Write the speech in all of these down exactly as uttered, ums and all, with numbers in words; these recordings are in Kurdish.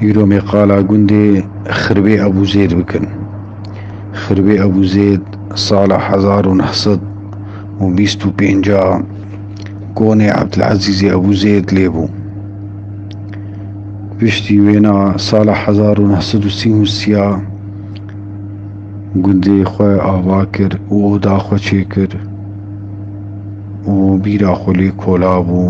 Îro mê qala gundê Xirbê Ebûzêd bikin. Xirbê Ebûzêd sala hezar û neh sed û bîst û pênc a konê Ebdilezîzê Ebûzêd lê bû. Piştî wêna sala hezar û neh sed û sî û sî a gundê xwe ava kir û oda xwe çêkir û bîra xwe lê kola bû.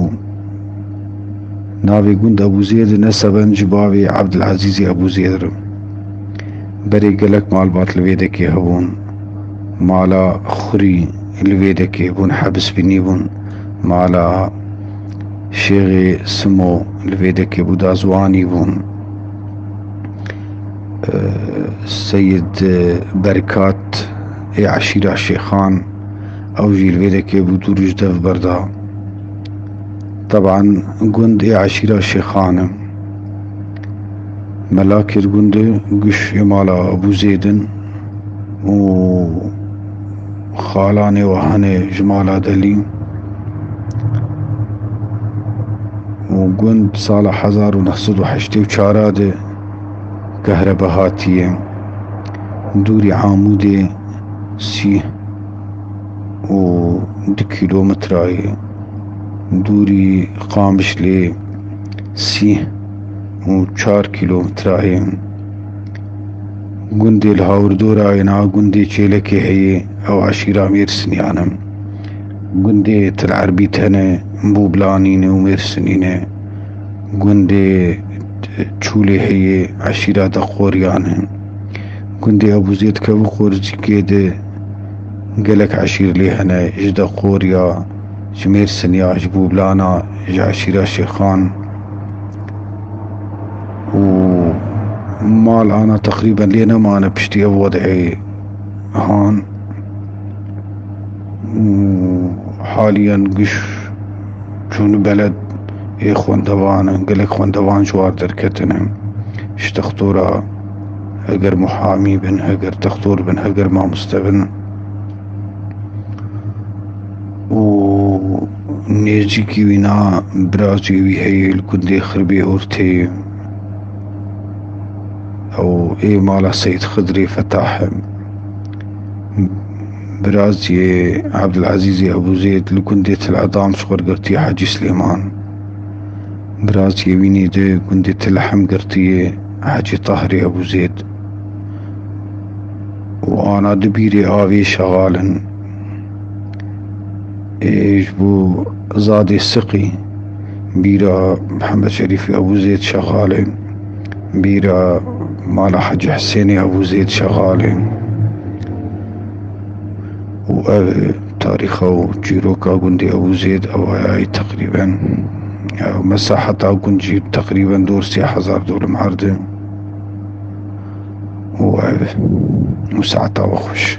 Navê gund Ebûzêd neseben ji bavê Ebdilezîzê Ebûzêd re. Berê gelek malbat li vê dekê hebûn. Mala Xurî li vê dekê bûn, hebisbînî bûn. Mala Şêxê Simo li vê dekê bû, da ziwanî bûn. Seyid Berkat ê eşîra Şêxan, ew jî li vê dekê bû, dûrî ji dev berda. Teban gund ê eşîra Şêxan e. Melakêr gund e, giş ê mala Ebûzêd in û xalanê we hene ji mala Delî. Û gund sala hezar û neh sed û heştê û çar de kehrebe hatiye. Dûrî Amûdê sî û du kîlometra ye. Dûrî Qamişlê sî û çar kîlometra ye. Gundê li hawirdora ye, niha gundê Çêlekê heye, ew eşîra Mêrsiniyan in. Gundê Til Erbî tene Bûblanî ne û Mêrsinî ne. Gundê Çûlê heye, eşîra Deqoriyan e. Gundê Ebûzêd kevû Xorzîkê de gelek eşîr lê hene, ji Deqoriya, ji Mêrsiniya, ji Bûblana, ji eşîra Şêxan. Û mal ana teqrîben lê nemane piştî ev wed'ê han. Û haliyen giş çûn beled ê xwendevan in, gelek xwendevan ji war derketine. Ji textora, heger muhamî bin, heger textor bin, heger mamoste bin. Û nêzîkî wî na birazê wî heye li gundê Xirbê Ortê. Ew ê mala Seyîd Xidrê Fetah e. Birazê Ebdilezîzê Ebûzêd li gundê Til Edam ji xwe girtiye Hecî Silêman. Birazê wînê di gundê Til Lehem girtiye Hecî Tahirê Ebûzêd. Û ana di bîrê avê şexal in. Ê ji bo Zadê Siqî bîra Mihemed Şerîfê Ebûzêd şexal e. Bîra mala Hecî Hisênê Ebûzêd şexal e. Û ev tarîxa û çîroka gundê Ebûzêd ew heyayî teqrîben. Ew mesaheta gund jî teqrîben dor sê hezar dolim erd e. Û ev û saeta we xweş.